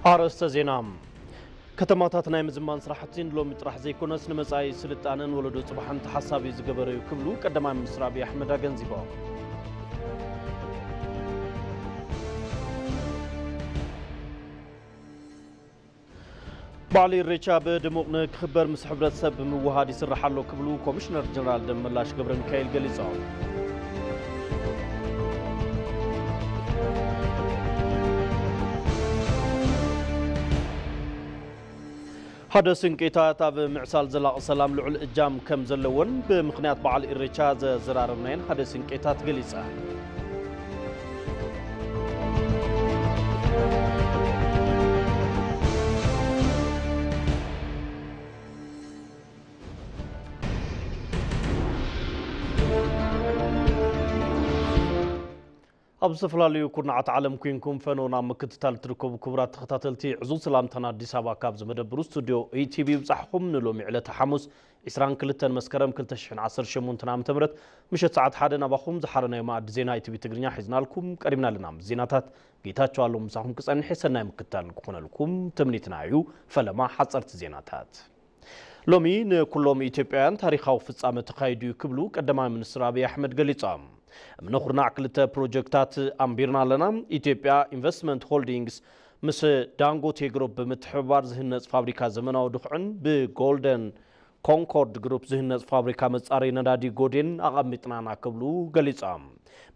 ኣርእስተ ዜና። ከተማታት ናይ ምዝማን ስራሕቲ ንሎሚ ጥራሕ ዘይኮነስ ንመጻኢ ስልጣነን ወለዶ ጽባሕን ተሓሳቢ ዝገበረ እዩ ክብሉ ቀዳማይ ሚኒስትር ኣብይ ኣሕመድ ኣገንዚቦም። በዓል ኢሬቻ ብድሙቕ ንክኽበር ምስ ሕብረተሰብ ብምውሃድ ይስራሕ ኣሎ ክብሉ ኮሚሽነር ጀነራል ደመላሽ ገብረ ሚካኤል ገሊጾም። ሓደ ስንቄታት ኣብ ምዕሳል ዘላቒ ሰላም ልዑል እጃም ከም ዘለዎን ብምኽንያት በዓል ኢሬቻ ዘዘራረብናየን ሓደ ስንቄታት ገሊጸን። ኣብ ዝተፈላለዩ ኩርናዓት ዓለም ኮይንኩም ፈነው ናብ ምክትታል ትርከቡ ክቡራት ተኸታተልቲ፣ ዕዙዝ ሰላምታና ኣዲስ ኣበባ ካብ ዝመደብሩ ስቱድዮ ኢቲቪ ይብጻሕኹም። ንሎሚ ዕለተ ሓሙስ ዕስራን ክልተን መስከረም ክልተ ሽሕን ዓሰርተ ሸሞንተን ዓመተ ምህረት ምሸት ሰዓት ሓደ ናባኹም ዝሓረናዮ መኣዲ ዜና ኢቲቪ ትግርኛ ሒዝናልኩም ቀሪብና ኣለና። ምስ ዜናታት ጌታቸው ኣለሙ ምሳኹም ክጸንሕ ሰናይ ምክትታል ክኾነልኩም ትምኒትና እዩ። ፈለማ ሓጸርቲ ዜናታት። ሎሚ ንኩሎም ኢትዮጵያውያን ታሪኻዊ ፍጻመ ተኻይዱ እዩ ክብሉ ቀዳማይ ሚኒስትር ኣብይ ኣሕመድ ገሊጾም። እምነ ኩርናዕ ክልተ ፕሮጀክታት ኣንቢርና ኣለና። ኢትዮጵያ ኢንቨስትመንት ሆልዲንግስ ምስ ዳንጎቴ ግሩፕ ብምትሕብባር ዝህነጽ ፋብሪካ ዘመናዊ ድኹዕን ብጎልደን ኮንኮርድ ግሩፕ ዝህነጽ ፋብሪካ መጻረዪ ነዳዲ ጎዴን ኣቐሚጥናና ክብሉ ገሊጾም።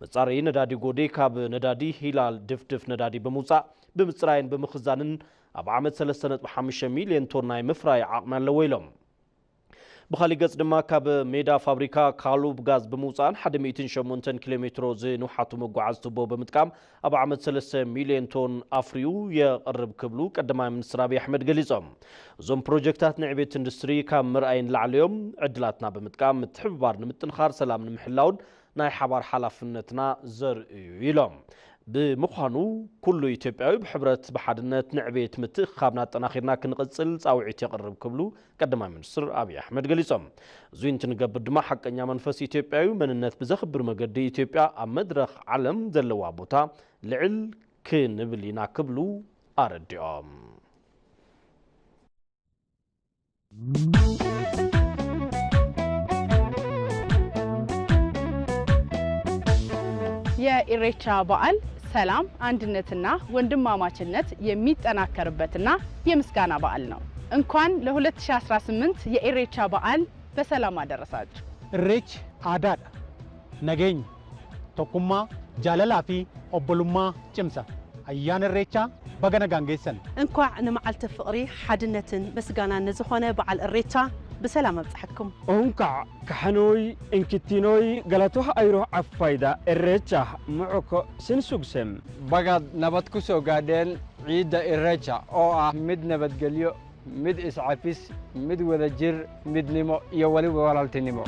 መጻረዪ ነዳዲ ጎዴ ካብ ነዳዲ ሂላል ድፍድፍ ነዳዲ ብምውጻእ ብምጽራይን ብምኽዛንን ኣብ ዓመት ሰለስተ ነጥቢ ሓሙሽተ ሚልዮን ቶን ናይ ምፍራይ ዓቕሚ ኣለዎ ኢሎም። ብኻሊእ ገጽ ድማ ካብ ሜዳ ፋብሪካ ካሉብ ጋዝ ብምውጻእን ሓደ ሚእትን ሸሞንተን ኪሎ ሜትሮ ዝንውሓቱ መጓዓዝ ቱቦ ብምጥቃም ኣብ ዓመት ሰለስተ ሚልዮን ቶን ኣፍርዩ የቕርብ ክብሉ ቀዳማይ ሚኒስትር ኣብይ ኣሕመድ ገሊጾም። እዞም ፕሮጀክታት ንዕቤት ኢንዱስትሪ ካብ ምርኣይ ንላዕሊ እዮም። ዕድላትና ብምጥቃም ምትሕብባር ንምጥንኻር፣ ሰላም ንምሕላውን ናይ ሓባር ሓላፍነትና ዘርኢ እዩ ኢሎም። ብምዃኑ ኩሉ ኢትዮጵያዊ ብሕብረት ብሓድነት ንዕቤት ምትእኽኻብና ኣጠናኺርና ክንቕጽል ጻውዒት የቕርብ ክብሉ ቀዳማይ ሚኒስትር ኣብይ ኣሕመድ ገሊጾም። እዙይ እንትንገብር ድማ ሓቀኛ መንፈስ ኢትዮጵያዊ መንነት ብዘኽብር መገዲ ኢትዮጵያ ኣብ መድረኽ ዓለም ዘለዋ ቦታ ልዕል ክንብል ኢና ክብሉ ኣረዲኦም። የኢሬቻ በዓል ሰላም፣ አንድነትና ወንድማማችነት የሚጠናከርበትና የምስጋና በዓል ነው። እንኳን ለ ሁለት ሺህ አስራ ስምንት የኢሬቻ በዓል በሰላም አደረሳችሁ። Irreechi aadaadha. Nageenya, tokkummaa, jaalalaa fi obbolummaa cimsa. Ayyaana Irreechaa baga nagaan geessan. እንኳዕ ንመዓልቲ ፍቕሪ፣ ሓድነትን ምስጋናን ንዝኾነ በዓል እሬቻ ብሰላም ኣብጽሐኩም። Onka kaxanoy inkitinoy galatoh ayroh afayda Irreecha mu'oko sin sugsem. Bagaad nabad ku soo gaadheen ciidda Irreecha oo ah mid nabadgelyo, mid iscafis, mid wadajir, midnimo iyo weliba walaaltinimo.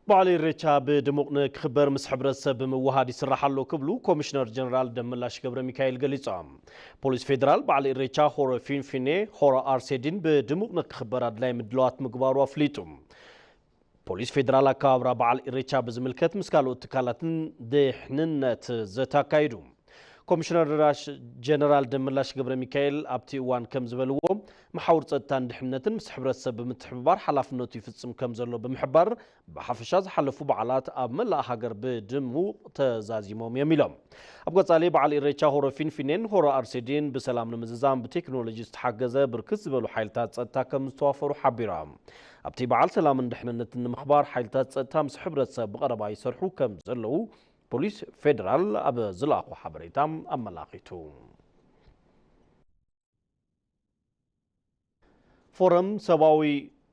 በዓል ኢሬቻ ብድሙቕ ንክኽበር ምስ ሕብረተሰብ ብምውሃድ ይስራሕ ኣሎ ክብሉ ኮሚሽነር ጀነራል ደመላሽ ገብረ ሚካኤል ገሊጾም። ፖሊስ ፌደራል በዓል ኢሬቻ ሆረ ፊንፊኔ፣ ሆረ ኣርሴዲን ብድሙቕ ንክኽበር ኣድላይ ምድላዋት ምግባሩ ኣፍሊጡ። ፖሊስ ፌደራል ኣከባብራ በዓል ኢሬቻ ብዝምልከት ምስ ካልኦት ትካላትን ድሕንነት ዘተ ኣካይዱ። ኮሚሽነር ጀነራል ደመላሽ ገብረ ሚካኤል ኣብቲ እዋን ከም ዝበልዎ፣ መሓውር ጸጥታን ድሕንነትን ምስ ሕብረተሰብ ብምትሕብባር ሓላፍነቱ ይፍጽም ከም ዘሎ ብምሕባር፣ ብሓፈሻ ዝሓለፉ በዓላት ኣብ መላእ ሃገር ብድሙቕ ተዛዚሞም እዮም ኢሎም። ኣብ ቀጻሊ በዓል ኢሬቻ ሆረ ፊንፊኔን ሆረ ኣርሴዲን ብሰላም ንምዝዛም ብቴክኖሎጂ ዝተሓገዘ ብርክት ዝበሉ ሓይልታት ጸጥታ ከም ዝተዋፈሩ ሓቢሮም። ኣብቲ በዓል ሰላምን ድሕንነትን ንምኽባር ሓይልታት ጸጥታ ምስ ሕብረተሰብ ብቐረባ ይሰርሑ ከም ዘለዉ ፖሊስ ፌደራል ኣብ ዝለኣኾ ሓበሬታ ኣመላኺቱ። ፎረም ሰብኣዊ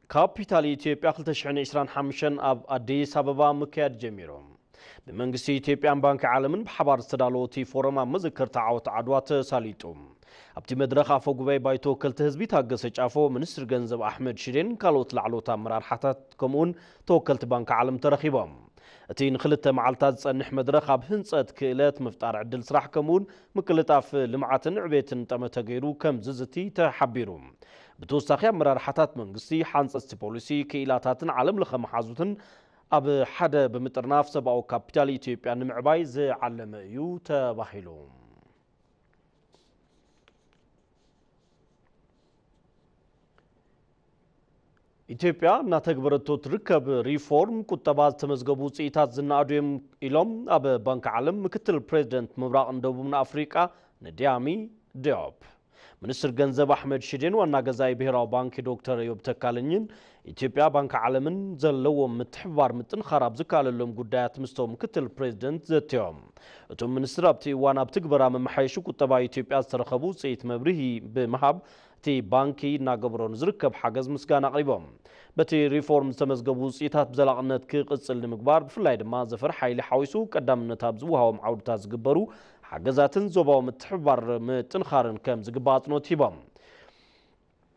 ካፒታል ኢትዮጵያ ክልተ ሽሕን ዕስራን ሓሙሽተን ኣብ ኣዲስ ኣበባ ምክያድ ጀሚሩ። ብመንግስቲ ኢትዮጵያን ባንኪ ዓለምን ብሓባር ዝተዳለወ እቲ ፎረም ኣብ መዘከርታ ዓወት ዓድዋ ተሳሊጡ። ኣብቲ መድረኽ ኣፈ ጉባኤ ባይቶ ወከልቲ ህዝቢ ታገሰ ጫፎ፣ ሚኒስትር ገንዘብ ኣሕመድ ሽዴን ካልኦት ላዕለዎት ኣመራርሓታት ከምኡውን ተወከልቲ ባንኪ ዓለም ተረኺቦም። እቲ ንክልተ መዓልታት ዝጸንሕ መድረኽ ኣብ ህንጸት ክእለት፣ ምፍጣር ዕድል ስራሕ ከምኡውን ምቅልጣፍ ልምዓትን ዕቤትን ጠመተ ገይሩ ከም ዝዝቲ ተሓቢሩ። ብተወሳኺ ኣመራርሓታት መንግስቲ፣ ሓንጸጽቲ ፖሊሲ፣ ክኢላታትን ዓለም ለኸ መሓዙትን ኣብ ሓደ ብምጥርናፍ ሰብኣዊ ካፒታል ኢትዮጵያ ንምዕባይ ዝዓለመ እዩ ተባሂሉ። ኢትዮጵያ እናተግበረቶ ትርከብ ሪፎርም ቁጠባ ዝተመዝገቡ ውፅኢታት ዝነኣዱ እዮም ኢሎም ኣብ ባንክ ዓለም ምክትል ፕሬዚደንት ምብራቕን ደቡብን ኣፍሪቃ ንዲያሚ ዲዮፕ። ሚኒስትር ገንዘብ ኣሕመድ ሽዴን ዋና ገዛኢ ብሔራዊ ባንክ ዶክተር እዮብ ተካልኝን ኢትዮጵያ ባንክ ዓለምን ዘለዎም ምትሕብባር ምጥንኻር ኣብ ዝከኣለሎም ጉዳያት ምስቶም ምክትል ፕሬዚደንት ዘትዮም። እቶም ሚኒስትር ኣብቲ እዋን ኣብ ትግበራ መመሓየሺ ቁጠባ ኢትዮጵያ ዝተረኸቡ ውፅኢት መብርሂ ብምሃብ እቲ ባንኪ እናገበሮ ንዝርከብ ሓገዝ ምስጋና ኣቕሪቦም። በቲ ሪፎርም ዝተመዝገቡ ውፅኢታት ብዘላቕነት ክቕፅል ንምግባር ብፍላይ ድማ ዘፈር ሓይሊ ሓዊሱ ቀዳምነት ኣብ ዝወሃቦም ዓውድታት ዝግበሩ ሓገዛትን ዞባዊ ምትሕብባር ምጥንኻርን ከም ዝግባእ ኣፅንኦት ሂቦም።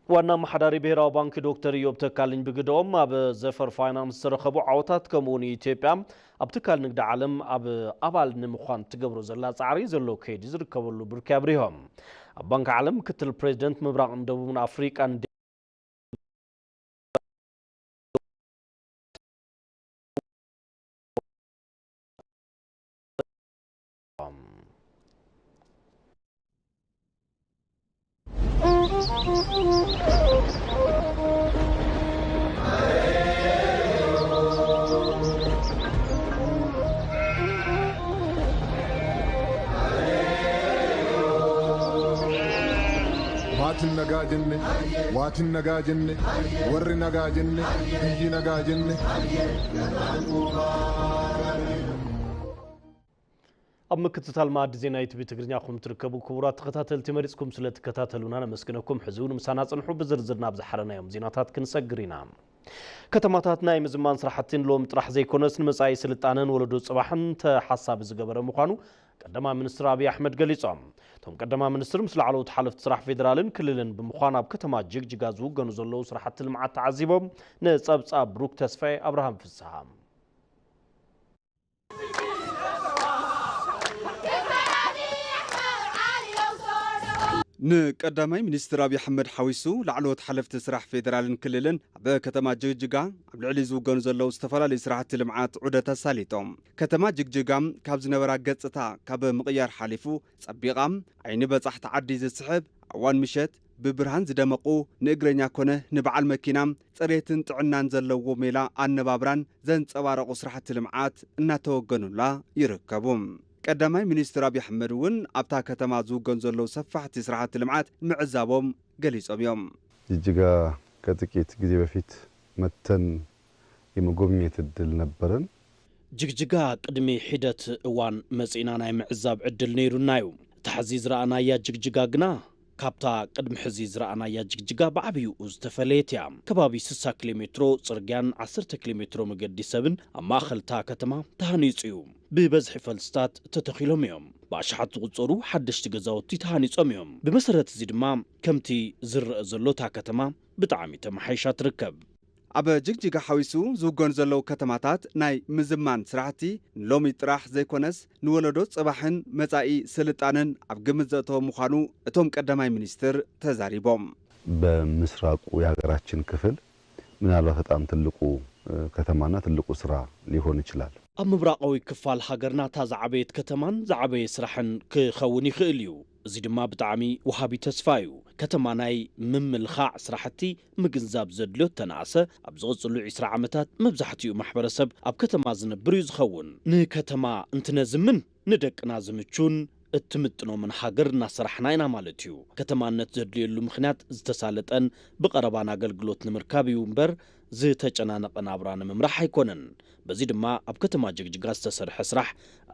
ዋና ኣመሓዳሪ ብሔራዊ ባንክ ዶክተር እዮብ ተካልኝ ብግደኦም ኣብ ዘፈር ፋይናንስ ዝተረኸቡ ዓወታት ከምኡ እውን ኢትዮጵያ ኣብ ትካል ንግዲ ዓለም ኣብ ኣባል ንምዃን ትገብሮ ዘላ ፃዕሪ ዘሎ ከይዲ ዝርከበሉ ብርኪ ኣብሪሆም። ኣብ ባንክ ዓለም ምክትል ፕሬዚደንት ምብራቕን ደቡብን ኣፍሪቃን Maatiin nagaa jenne, waatiin nagaa jenne, warri nagaa jenne, biyyi nagaa jenne. ኣብ ምክትታል መኣዲ ዜና ዩቲቪ ትግርኛ ኹም ትርከቡ ክቡራት ተኸታተልቲ፣ መሪጽኩም ስለ ትከታተሉና ነመስግነኩም። ሕዚ እውን ምሳና ጽንሑ፣ ብዝርዝር ናብ ዝሓረናዮም ዜናታት ክንሰግር ኢና። ከተማታት ናይ ምዝማን ስራሕቲ ንሎሚ ጥራሕ ዘይኮነስ ንመጻኢ ስልጣነን ወለዶ ጽባሕን ተሓሳቢ ዝገበረ ምዃኑ ቀዳማይ ሚኒስትር ኣብይ ኣሕመድ ገሊጾም። እቶም ቀዳማይ ሚኒስትር ምስ ላዕለዎት ሓለፍቲ ስራሕ ፌዴራልን ክልልን ብምዃን ኣብ ከተማ ጅግጅጋ ዝውገኑ ዘለዉ ስራሕቲ ልምዓት ተዓዚቦም። ንጸብጻብ ብሩክ ተስፋዬ ኣብርሃም ፍስሃ። ንቀዳማይ ሚኒስትር ኣብይ ኣሕመድ ሓዊሱ ላዕለዎት ሓለፍቲ ስራሕ ፌዴራልን ክልልን ኣብ ከተማ ጅግጅጋ ኣብ ልዕሊ ዝውገኑ ዘለዉ ዝተፈላለዩ ስራሕቲ ልምዓት ዑደት ኣሳሊጦም። ከተማ ጅግጅጋ ካብ ዝነበራ ገጽታ ካብ ምቕያር ሓሊፉ ጸቢቓ ዓይኒ በጻሕቲ ዓዲ ዝስሕብ፣ እዋን ምሸት ብብርሃን ዝደመቑ፣ ንእግረኛ ኮነ ንበዓል መኪና ጽሬትን ጥዕናን ዘለዎ ሜላ ኣነባብራን ዘንጸባረቑ ስራሕቲ ልምዓት እናተወገኑላ ይርከቡ። ቀዳማይ ሚኒስትር ኣብይ ኣሕመድ እውን ኣብታ ከተማ ዝውገኑ ዘለዉ ሰፋሕቲ ስራሕቲ ልምዓት ምዕዛቦም ገሊጾም እዮም። ጅጅጋ ከጥቂት ግዜ በፊት መተን የመጎብኘት እድል ነበረን። ጅግጅጋ ቅድሚ ሒደት እዋን መጺእና ናይ ምዕዛብ ዕድል ነይሩና እዩ። እታ ሕዚ ዝረኣናያ ጅግጅጋ ግና ካብታ ቅድሚ ሕዚ ዝረኣናያ ጅግጅጋ ብዓብይኡ ዝተፈለየት እያ። ከባቢ ስሳ ኪሎ ሜትሮ ጽርግያን ዓሰርተ ኪሎ ሜትሮ መገዲ ሰብን ኣብ ማእኸል እታ ከተማ ተሃኒጹ እዩ። ብበዝሒ ፈልስታት ተተኺሎም እዮም። ብኣሽሓት ዝቑጸሩ ሓደሽቲ ገዛውቲ ተሃኒጾም እዮም። ብመሰረት እዚ ድማ ከምቲ ዝረአ ዘሎ እታ ከተማ ብጣዕሚ ተመሓይሻ ትርከብ። ኣብ ጅግጅጋ ሓዊሱ ዝውገኑ ዘለዉ ከተማታት ናይ ምዝማን ስራሕቲ ንሎሚ ጥራሕ ዘይኮነስ ንወለዶ ጽባሕን መጻኢ ስልጣነን ኣብ ግምት ዘእተወ ምዃኑ እቶም ቀዳማይ ሚኒስትር ተዛሪቦም። በምስራቁ የሀገራችን ክፍል ምናልባት በጣም ትልቁ ከተማና ትልቁ ስራ ሊሆን ይችላል። ኣብ ምብራቃዊ ክፋል ሃገርና እታ ዝዓበየት ከተማን ዝዓበየ ስራሕን ክኸውን ይኽእል እዩ። እዚ ድማ ብጣዕሚ ወሃቢ ተስፋ እዩ። ከተማ ናይ ምምልኻዕ ስራሕቲ ምግንዛብ ዘድልዮ እተነኣሰ፣ ኣብ ዝቕጽሉ ዕስራ ዓመታት መብዛሕትኡ ማሕበረሰብ ኣብ ከተማ ዝነብር እዩ ዝኸውን። ንከተማ እንትነዝምን ንደቅና ዝምቹን እትምጥኖምን ሃገር እናሰራሕና ኢና ማለት እዩ። ከተማነት ዘድልየሉ ምኽንያት ዝተሳለጠን ብቐረባን ኣገልግሎት ንምርካብ እዩ እምበር ዝተጨናነቐ ናብራ ንምምራሕ ኣይኮነን። በዚ ድማ ኣብ ከተማ ጅግጅጋ ዝተሰርሐ ስራሕ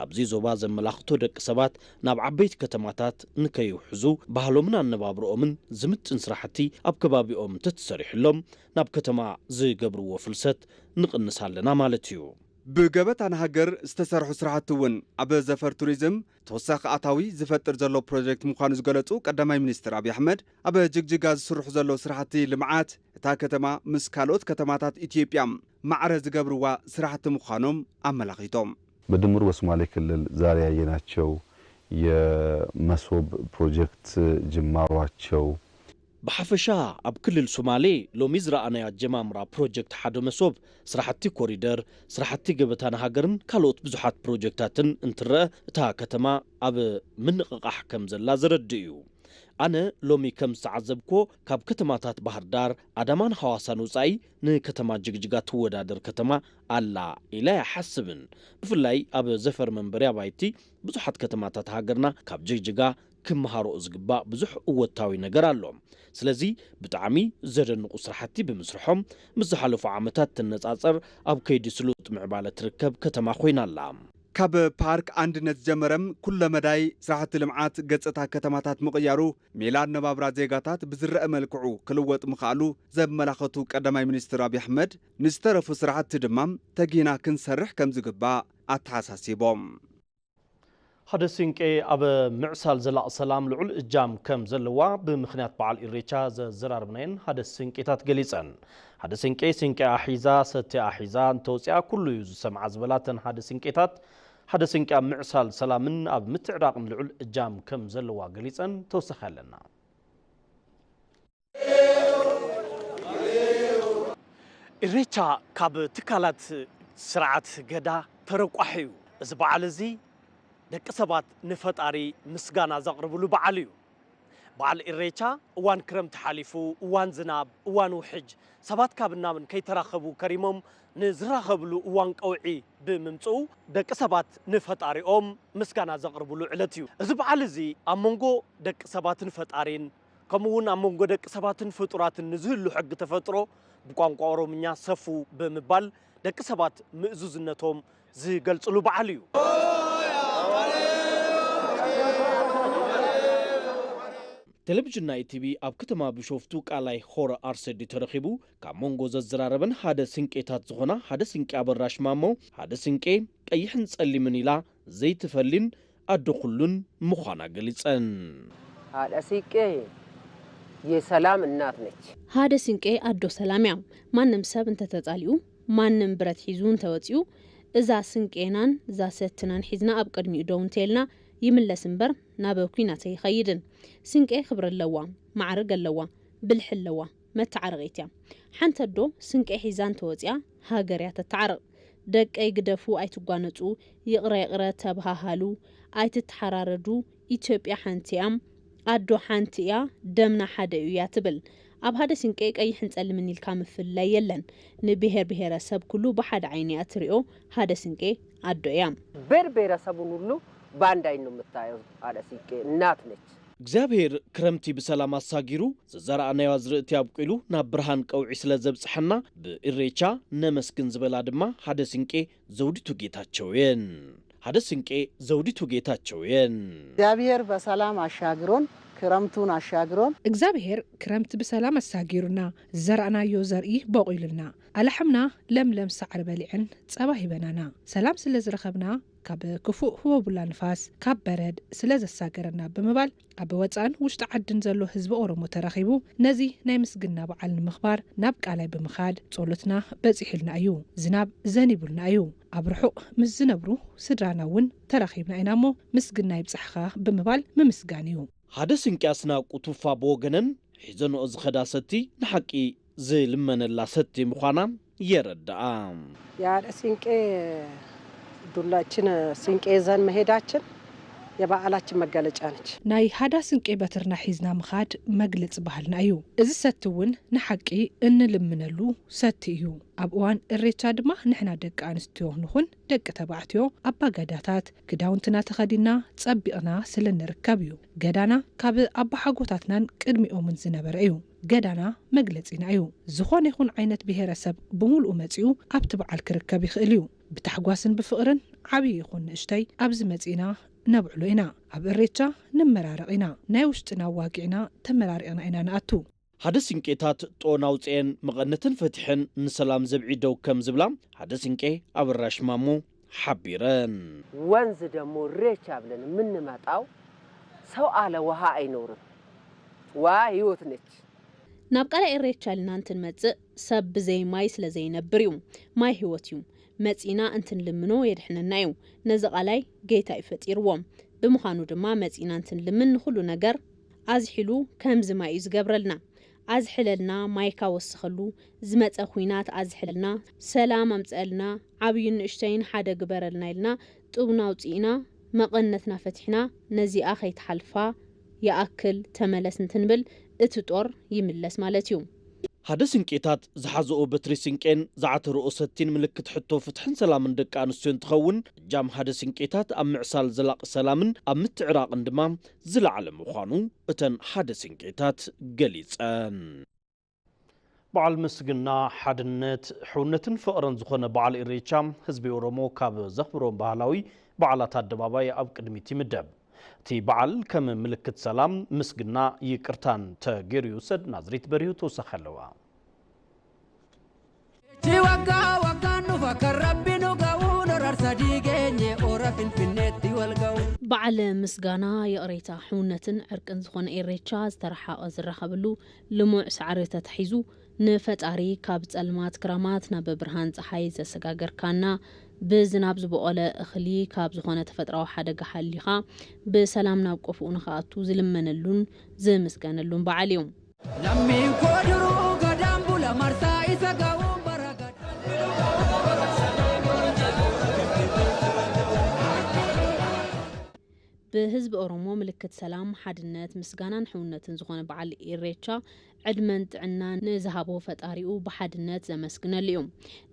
ኣብዚ ዞባ ዘመላኽቶ ደቂ ሰባት ናብ ዓበይቲ ከተማታት ንከይውሕዙ ባህሎምን ኣነባብርኦምን ዝምጥን ስራሕቲ ኣብ ከባቢኦም እንተተሰሪሕሎም ናብ ከተማ ዝገብርዎ ፍልሰት ንቕንስ ኣለና ማለት እዩ። ብገበታ ንሃገር ዝተሰርሑ ስራሕቲ እውን ኣብ ዘፈር ቱሪዝም ተወሳኺ ኣታዊ ዝፈጥር ዘሎ ፕሮጀክት ምዃኑ ዝገለፁ ቀዳማይ ሚኒስትር ኣብይ ኣሕመድ ኣብ ጅግጅጋ ዝስርሑ ዘለዉ ስራሕቲ ልምዓት እታ ከተማ ምስ ካልኦት ከተማታት ኢትዮጵያ ማዕረ ዝገብርዋ ስራሕቲ ምዃኖም ኣመላኺቶም። በድምሩ በሶማሌ ክልል ዛሬ ያየናቸው የመሶብ ፕሮጀክት ጅማሯቸው ብሓፈሻ ኣብ ክልል ሶማሌ ሎሚ ዝረኣናዮ ኣጀማምራ ፕሮጀክት ሓደ መሶብ፣ ስራሕቲ ኮሪደር፣ ስራሕቲ ገበታ ንሃገርን ካልኦት ብዙሓት ፕሮጀክታትን እንትረአ እታ ከተማ ኣብ ምንቕቓሕ ከም ዘላ ዘረድእ እዩ። ኣነ ሎሚ ከም ዝተዓዘብክዎ ካብ ከተማታት ባህር ዳር፣ ኣዳማን ሃዋሳን ወጻኢ ንከተማ ጅግጅጋ ትወዳደር ከተማ ኣላ ኢለ ኣይሓስብን። ብፍላይ ኣብ ዘፈር መንበሪ ኣባይቲ ብዙሓት ከተማታት ሃገርና ካብ ጅግጅጋ ክመሃርኦ ዝግባእ ብዙሕ እወታዊ ነገር ኣሎ። ስለዚ ብጣዕሚ ዘደንቑ ስራሕቲ ብምስርሖም ምስ ዝሓለፉ ዓመታት ትነጻጸር ኣብ ከይዲ ስሉጥ ምዕባለ ትርከብ ከተማ ኮይና ኣላ። ካብ ፓርክ ኣንድነት ዝጀመረም ኩለመዳይ ስራሕቲ ልምዓት ገጽታ ከተማታት ምቕያሩ ሜላ ኣነባብራ ዜጋታት ብዝረአ መልክዑ ክልወጥ ምኽኣሉ ዘመላኸቱ ቀዳማይ ሚኒስትር ኣብይ ኣሕመድ፣ ንዝተረፉ ስራሕቲ ድማ ተጊና ክንሰርሕ ከም ዝግባእ ኣተሓሳሲቦም። ሓደ ሲንቄ ኣብ ምዕሳል ዘላቒ ሰላም ልዑል እጃም ከም ዘለዋ ብምኽንያት በዓል ኢሬቻ ዘዘራርብናየን ሓደ ሲንቄታት ገሊጸን። ሓደ ሲንቄ ሲንቄኣ ሒዛ ሰቴኣ ሒዛ እንተወፂኣ ኩሉ እዩ ዝሰምዓ ዝበላተን ሓደ ሲንቄታት፣ ሓደ ሲንቄ ኣብ ምዕሳል ሰላምን ኣብ ምትዕራቕን ልዑል እጃም ከም ዘለዋ ገሊጸን። ተወሳኺ ኣለና። ኢሬቻ ካብ ትካላት ስርዓት ገዳ ተረቋሒ እዩ። እዚ በዓል እዚ ደቂ ሰባት ንፈጣሪ ምስጋና ዘቕርብሉ በዓል እዩ። በዓል ኢሬቻ እዋን ክረምቲ ሓሊፉ፣ እዋን ዝናብ፣ እዋን ውሕጅ፣ ሰባት ካብ እናብን ከይተራኸቡ ከሪሞም ንዝራኸብሉ እዋን ቀውዒ ብምምፅኡ ደቂ ሰባት ንፈጣሪኦም ምስጋና ዘቕርብሉ ዕለት እዩ። እዚ በዓል እዚ ኣብ መንጎ ደቂ ሰባትን ፈጣሪን ከምኡ እውን ኣብ መንጎ ደቂ ሰባትን ፍጡራትን ንዝህሉ ሕጊ ተፈጥሮ ብቋንቋ ኦሮምኛ ሰፉ ብምባል ደቂ ሰባት ምእዙዝነቶም ዝገልጽሉ በዓል እዩ። ቴሌቪዥን ናይ ቲቪ ኣብ ከተማ ቢሾፍቱ ቃላይ ሆረ ኣርሰዲ ተረኺቡ ካብ መንጎ ዘዘራረበን ሓደ ስንቄታት ዝኾና ሓደ ስንቄ ኣበራሽ ማሞ፣ ሓደ ስንቄ ቀይሕን ጸሊምን ኢላ ዘይትፈሊን ኣዶ ኩሉን ምዃና ገሊጸን። ሓደ ስንቄ የሰላም እናት ነች። ሓደ ስንቄ ኣዶ ሰላም እያ። ማንም ሰብ እንተተጻሊኡ፣ ማንም ብረት ሒዙ እንተወጺኡ፣ እዛ ስንቄናን እዛ ሰትናን ሒዝና ኣብ ቅድሚኡ ደው እንተይልና ይምለስ እምበር ናብ ኲናት ኣይኸይድን። ስንቄ ክብሪ ኣለዋ፣ ማዕርግ ኣለዋ፣ ብልሒ ኣለዋ፣ መተዓረቒት እያ። ሓንቲ ኣዶ ስንቄ ሒዛ እንተወጺኣ ሃገር እያ ተተዓርቕ። ደቀይ ግደፉ ኣይትጓነጹ፣ ይቕረ ይቕረ ተበሃሃሉ፣ ኣይትተሓራረዱ፣ ኢትዮጵያ ሓንቲ እያ፣ ኣዶ ሓንቲ እያ፣ ደምና ሓደ እዩ እያ ትብል። ኣብ ሓደ ስንቄ ቀይሕን ጸሊምን ኢልካ ምፍልላይ የለን። ንብሄር ብሄረሰብ ኩሉ ብሓደ ዓይኒ እያ ትሪኦ፣ ሓደ ስንቄ ኣዶ እያ። ብሔር ብሔረሰቡን ሁሉ በአንድ አይን ነው የምታየው። አደ ሲቄ እናት ነች። እግዚኣብሔር ክረምቲ ብሰላም ኣሳጊሩ ዝዘራእናዮ ኣዝርእቲ ኣብቂሉ ናብ ብርሃን ቀውዒ ስለ ዘብጽሐና ብኢሬቻ ነመስግን ዝበላ ድማ ሓደ ስንቄ ዘውዲቱ ጌታቸው እየን። ሓደ ስንቄ ዘውዲቱ ጌታቸው እየን። እግዚኣብሔር በሰላም አሻግሮን ክረምቱን አሻግሮን እግዚኣብሔር ክረምቲ ብሰላም ኣሳጊሩና ዝዘራእናዮ ዘርኢ በቑሉልና ኣለሕምና ለምለም ሳዕሪ በሊዐን ጸባ ሂበናና ሰላም ስለ ዝረኸብና ካብ ክፉእ ህቦቡላ ንፋስ ካብ በረድ ስለ ዘሳገረና ብምባል ኣብ ወጻእን ውሽጢ ዓድን ዘሎ ህዝቢ ኦሮሞ ተራኺቡ ነዚ ናይ ምስግና በዓል ንምኽባር ናብ ቃላይ ብምኻድ ጸሎትና በጺሑልና እዩ ዝናብ ዘኒቡልና እዩ ኣብ ርሑቕ ምስ ዝነብሩ ስድራና እውን ተራኺብና ኢና እሞ ምስግና ይብጻሕኻ ብምባል ምምስጋን እዩ። ሓደ ስንቂ ኣስናቁ ቱፋ ብወገነን ሒዘንኦ ዝኸዳ ሰቲ ንሓቂ ዝልመነላ ሰቲ ምዃና የረድኣ። የአደ ሲንቄ ዱላችን ሲንቄ ይዘን መሄዳችን የበዓላችን መገለጫ ነች። ናይ ሃዳ ስንቄ በትርና ሒዝና ምኻድ መግለጺ ባህልና እዩ። እዚ ሰቲ እውን ንሓቂ እንልምነሉ ሰቲ እዩ። ኣብ እዋን እሬቻ ድማ ንሕና ደቂ ኣንስትዮ ንኹን ደቂ ተባዕትዮ ኣባገዳታት ክዳውንትና ተኸዲንና ጸቢቕና ስለ ንርከብ እዩ። ገዳና ካብ ኣባሓጎታትናን ቅድሚኦምን ዝነበረ እዩ። ገዳና መግለጺና እዩ። ዝኾነ ይኹን ዓይነት ብሄረሰብ ብምሉኡ መጺኡ ኣብቲ በዓል ክርከብ ይኽእል እዩ። ብታሕጓስን ብፍቕርን ዓብዪ ይኹን ንእሽተይ ኣብዚ መጺእና ነብዕሎ ኢና። ኣብ እሬቻ ንመራረቕ ኢና። ናይ ውሽጥና ኣዋጊዕና ተመራሪቕና ኢና ንኣቱ። ሓደ ስንቄታት ጦን ኣውፅኤን መቐነትን ፈቲሐን ንሰላም ዘብዒ ደው ከም ዝብላ ሓደ ስንቄ ኣበራሽ ማሞ ሓቢረን። ወንዝ ደግሞ እሬቻ ብለን የምንመጣው ሰው አለ ውሃ አይኖርም። ውሃ ህይወት ነች። ናብ ቃላይ እሬቻ ኢልና እንትንመጽእ ሰብ ብዘይ ማይ ስለ ዘይነብር እዩ። ማይ ህይወት እዩ። መጺና እንትንልምኖ የድሕነና እዩ። ነዚ ቃላይ ጌታ እዩ ፈጢርዎ። ብምዃኑ ድማ መጺና እንትንልምን ንኹሉ ነገር ኣዝሒሉ ከምዚ ማይ እዩ ዝገብረልና። ኣዝሕለልና፣ ማይካ ወስኸሉ፣ ዝመጸ ኹናት ኣዝሕለልና፣ ሰላም ኣምጸኣልና፣ ዓብይን ንእሽተይን ሓደ ግበረልና ኢልና ጡብና ኣውጺእና፣ መቐነትና ፈቲሕና፣ ነዚኣ ከይትሓልፋ ይኣክል ተመለስ እንትንብል እቲ ጦር ይምለስ ማለት እዩ። ሓደ ስንቄታት ዝሓዘኦ በትሪ ስንቄን ዝዓተረኦ ሰቲን ምልክት ሕቶ ፍትሕን ሰላምን ደቂ ኣንስትዮ እንትኸውን፣ እጃም ሓደ ስንቄታት ኣብ ምዕሳል ዘላቒ ሰላምን ኣብ ምትዕራቕን ድማ ዝለዓለ ምዃኑ እተን ሓደ ስንቄታት ገሊጸን። በዓል ምስግና፣ ሓድነት፣ ሕውነትን ፍቕርን ዝኾነ በዓል ኢሬቻ ህዝቢ ኦሮሞ ካብ ዘኽብሮም ባህላዊ በዓላት ኣደባባይ ኣብ ቅድሚት ይምደብ። እቲ በዓል ከም ምልክት ሰላም፣ ምስግና፣ ይቅርታን ተገይሩ ይውሰድ። ናዝሬት በሪሁ ተወሳኺ ኣለዋ። Chi waggaa waggaan dhufa kan rabbi nu ga'uun horar sadii geenye ora finfinneetti wal ga'u. በዓል ምስጋና፣ ይቕሬታ፣ ሕውነትን ዕርቅን ዝኾነ ኢሬቻ ዝተረሓቐ ዝራኸብሉ ልሙዕ ሳዕሪ ተታሒዙ፣ ንፈጣሪ ካብ ጸልማት ክራማት ናብ ብርሃን ጸሓይ ዘሰጋገርካና፣ ብዝናብ ዝበቖለ እኽሊ ካብ ዝኾነ ተፈጥራዊ ሓደጋ ሓሊኻ ብሰላም ናብ ቆፍኡ ንኽኣቱ ዝልመነሉን ዝምስገነሉን በዓል እዩ። Lammiin koo duruu gadaan bula marsaa isa ga'uun bara gad. ብህዝቢ ኦሮሞ ምልክት ሰላም፣ ሓድነት፣ ምስጋናን ሕውነትን ዝኾነ በዓል ኢሬቻ ዕድመን ጥዕናን ንዝሃቦ ፈጣሪኡ ብሓድነት ዘመስግነሉ እዩ።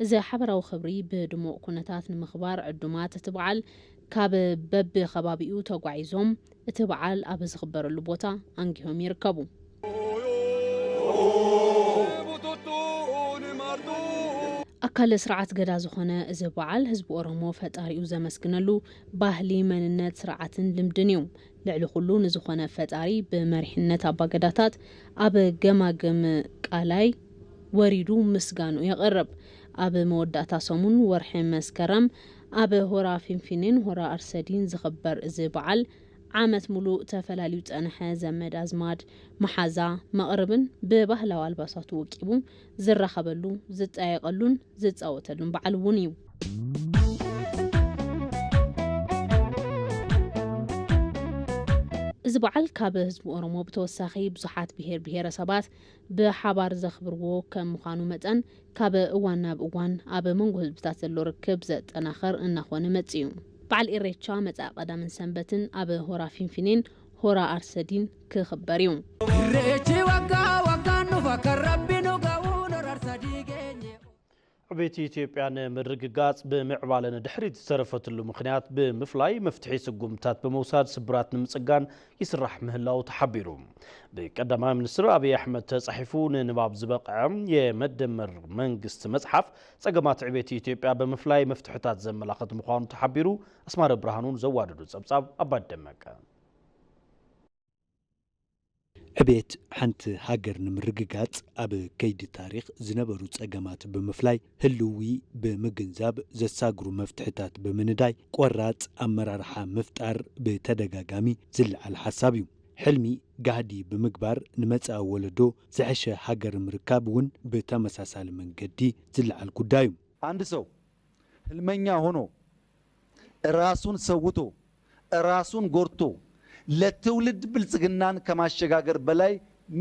እዚ ሓበራዊ ክብሪ ብድሙቕ ኩነታት ንምኽባር ዕዱማት እቲ በዓል ካብ በብከባቢኡ ተጓዒዞም እቲ በዓል ኣብ ዝኽበረሉ ቦታ ኣንጊሆም ይርከቡ። ኣካል ስርዓት ገዳ ዝኾነ እዚ በዓል ህዝቢ ኦሮሞ ፈጣሪኡ ዘመስግነሉ ባህሊ፣ መንነት፣ ስርዓትን ልምድን እዩ። ልዕሊ ኩሉ ንዝኾነ ፈጣሪ ብመሪሕነት ኣባገዳታት ኣብ ገማግም ቃላይ ወሪዱ ምስጋንኡ የቕርብ። ኣብ መወዳእታ ሰሙን ወርሒ መስከረም ኣብ ሆራ ፊንፊኔን ሆራ ኣርሰዲን ዝኽበር እዚ በዓል ዓመት ሙሉእ ተፈላልዩ ዝጸንሐ ዘመድ ኣዝማድ፣ መሓዛ፣ መቕርብን ብባህላዊ ኣልባሳቱ ወቂቡ ዝራኸበሉ፣ ዝጠያየቐሉን ዝጻወተሉን በዓል እውን እዩ። እዚ በዓል ካብ ህዝቢ ኦሮሞ ብተወሳኺ ብዙሓት ብሄር ብሄረሰባት ብሓባር ዘኽብርዎ ከም ምዃኑ መጠን፣ ካብ እዋን ናብ እዋን ኣብ መንጎ ህዝብታት ዘሎ ርክብ ዘጠናኽር እናኾነ መጺኡ። በዓል ኢሬቻ መጻኢ ቀዳምን ሰንበትን ኣብ ሆራ ፊንፊኔን ሆራ ኣርሰዲን ክኽበር እዩ። Irreechi waggaa waggaan dhufa kan rabbi nu ga'uun horar sadii geenye. ዕቤት ኢትዮጵያ ንምርግጋጽ ብምዕባለ ንድሕሪት ዝተረፈትሉ ምኽንያት ብምፍላይ መፍትሒ ስጉምትታት ብምውሳድ ስብራት ንምጽጋን ይስራሕ ምህላው ተሓቢሩ። ብቀዳማይ ሚኒስትር ኣብይ ኣሕመድ ተጻሒፉ ንንባብ ዝበቕዐ የመደመር መንግስት መጽሓፍ ጸገማት ዕቤት ኢትዮጵያ ብምፍላይ መፍትሕታት ዘመላኽት ምዃኑ ተሓቢሩ። ኣስማረ ብርሃኑን ዘዋደዱ ጸብጻብ ኣባይ ደመቀ። ዕቤት ሓንቲ ሃገር ንምርግጋጽ ኣብ ከይዲ ታሪኽ ዝነበሩ ጸገማት ብምፍላይ ህልዊ ብምግንዛብ ዘሳግሩ መፍትሕታት ብምንዳይ ቆራጽ ኣመራርሓ ምፍጣር ብተደጋጋሚ ዝለዓል ሓሳብ እዩ። ሕልሚ ጋህዲ ብምግባር ንመጻኢ ወለዶ ዝሐሸ ሃገር ምርካብ እውን ብተመሳሳሊ መንገዲ ዝለዓል ጉዳይ እዩ። አንድ ሰው ህልመኛ ሆኖ ራሱን ሰውቶ ራሱን ጎድቶ ለትውልድ ብልጽግናን ከማሸጋገር በላይ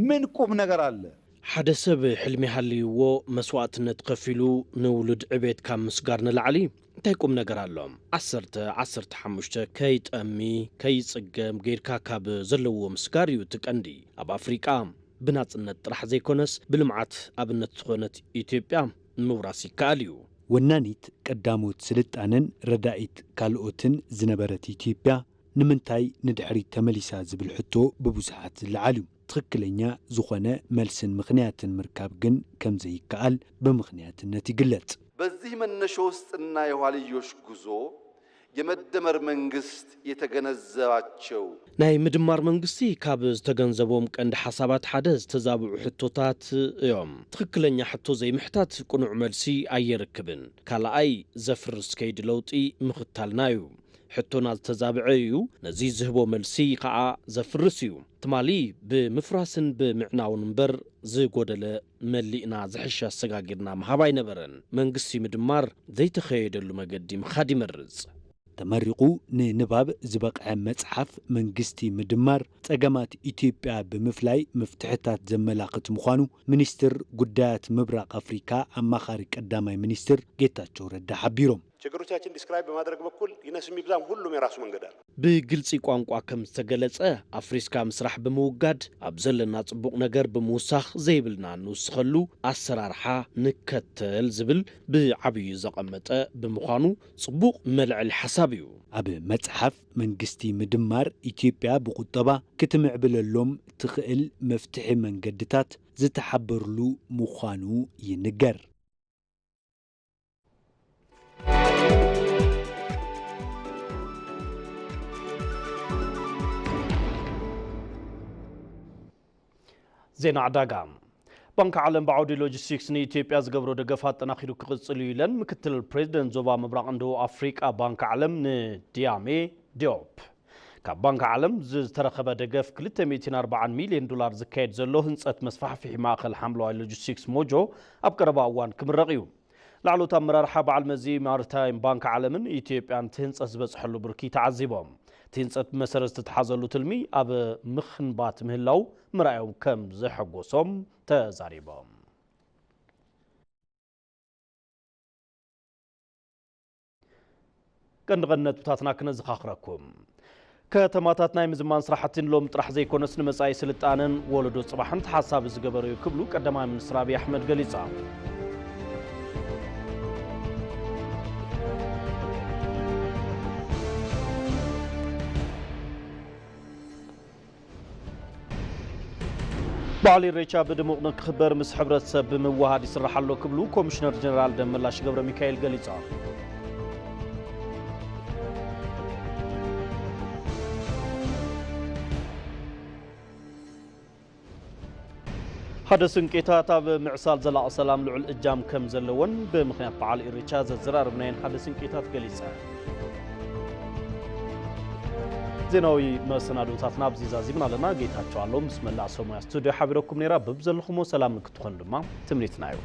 ምን ቁም ነገር አለ? ሓደ ሰብ ሕልሚ ሃልይዎ መስዋእትነት ከፊሉ ንውሉድ ዕቤት ካብ ምስጋር ንላዕሊ እንታይ ቁም ነገር ኣሎ? ዓሰርተ ዓሰርተ ሓሙሽተ ከይጠሚ ከይጽገም ጌርካ ካብ ዘለዎ ምስጋር እዩ እቲ ቀንዲ። ኣብ ኣፍሪቃ ብናጽነት ጥራሕ ዘይኮነስ ብልምዓት ኣብነት ዝኾነት ኢትዮጵያ ምውራስ ይከኣል እዩ። ወናኒት ቀዳሞት ስልጣነን ረዳኢት ካልኦትን ዝነበረት ኢትዮጵያ ንምንታይ ንድሕሪት ተመሊሳ ዝብል ሕቶ ብብዙሓት ዝለዓል እዩ። ትኽክለኛ ዝኾነ መልስን ምኽንያትን ምርካብ ግን ከም ዘይከኣል ብምኽንያትነት ይግለጽ። በዚህ መነሾ ውስጥና የኋልዮሽ ጉዞ የመደመር መንግስት የተገነዘባቸው ናይ ምድማር መንግስቲ ካብ ዝተገንዘቦም ቀንዲ ሓሳባት ሓደ ዝተዛብዑ ሕቶታት እዮም። ትኽክለኛ ሕቶ ዘይምሕታት ቅኑዕ መልሲ ኣየርክብን። ካልኣይ ዘፍርስ ከይዲ ለውጢ ምኽታልና እዩ። ሕቶና ዝተዛብዐ እዩ፣ ነዚ ዝህቦ መልሲ ከዓ ዘፍርስ እዩ። ትማሊ ብምፍራስን ብምዕናውን እምበር ዝጎደለ መሊእና ዝሕሸ ኣሰጋጊርና ምሃብ ኣይነበረን። መንግስቲ ምድማር ዘይተኸየደሉ መገዲ ምኻድ ይመርጽ። ተመሪቑ ንንባብ ዝበቕዐ መጽሓፍ መንግስቲ ምድማር ጸገማት ኢትዮጵያ ብምፍላይ መፍትሕታት ዘመላኽት ምዃኑ ሚኒስትር ጉዳያት ምብራቕ ኣፍሪካ ኣማኻሪ ቀዳማይ ሚኒስትር ጌታቸው ረዳ ሓቢሮም። ችግሮቻችን ዲስክራይብ በማድረግ በኩል ይነስ የሚብዛም ሁሉም የራሱ መንገድ አለ። ብግልፂ ቋንቋ ከም ዝተገለፀ ኣፍሪስካ ምስራሕ ብምውጋድ ኣብ ዘለና ፅቡቕ ነገር ብምውሳኽ ዘይብልና ንውስኸሉ ኣሰራርሓ ንከተል ዝብል ብዓብዩ ዘቐመጠ ብምዃኑ ፅቡቕ መልዕሊ ሓሳብ እዩ። ኣብ መጽሓፍ መንግስቲ ምድማር ኢትዮጵያ ብቁጠባ ክትምዕብለሎም ትኽእል መፍትሒ መንገድታት ዝተሓበርሉ ምዃኑ ይንገር። ዜና ዕዳጋ። ባንክ ዓለም ብዓውዲ ሎጂስቲክስ ንኢትዮጵያ ዝገብሮ ደገፍ ኣጠናኺሩ ክቕፅል እዩ ኢለን ምክትል ፕሬዚደንት ዞባ ምብራቕ ደቡብ ኣፍሪቃ ባንክ ዓለም ንዲያሜ ዲዮፕ። ካብ ባንክ ዓለም ዝተረኸበ ደገፍ ክልተ ሚእትን ኣርባዓን ሚልዮን ዶላር ዝካየድ ዘሎ ህንፀት መስፋሕፍሒ ማእኸል ሓምለዋይ ሎጂስቲክስ ሞጆ ኣብ ቀረባ እዋን ክምረቕ እዩ። ላዕሎት ኣመራርሓ በዓል መዚ ማሪታይም ባንክ ዓለምን ኢትዮጵያን እቲ ህንፀት ዝበፅሐሉ ብርኪ ተዓዚቦም። እቲ ህንፀት ብመሰረት ዝተተሓዘሉ ትልሚ ኣብ ምኽንባት ምህላው ምርኣዮም ከም ዘሐጎሶም ተዛሪቦም። ቀንዲ ቀንዲ ነጥብታትና ክነዘኻኽረኩም። ከተማታት ናይ ምዝማን ስራሕቲ ንሎሚ ጥራሕ ዘይኮነስ ንመጻኢ ስልጣነን ወለዶ ጽባሕን ተሓሳቢ ዝገበረ እዩ ክብሉ ቀዳማይ ሚኒስትር ኣብይ ኣሕመድ ገሊጻ። በዓል ኢሬቻ ብድሙቕ ንክኽበር ምስ ሕብረተሰብ ብምውሃድ ይስራሕ ኣሎ ክብሉ ኮሚሽነር ጀነራል ደመላሽ ገብረ ሚካኤል ገሊጾም። ሓደ ስንቄታት ኣብ ምዕሳል ዘላቒ ሰላም ልዑል እጃም ከም ዘለዎን ብምኽንያት በዓል ኢሬቻ ዘዘራረብናየን ሓደ ስንቄታት ገሊጸን። ዜናዊ መሰናዶታትና ኣብዚ ዛዚምና ኣለና። ጌታቸው ኣሎ ምስ መላእ ሰሙያ ስቱድዮ ሓቢረኩም ነይራ። ብብዘለኹሞ ሰላም ንክትኾኑ ድማ ትምኒትና እዩ።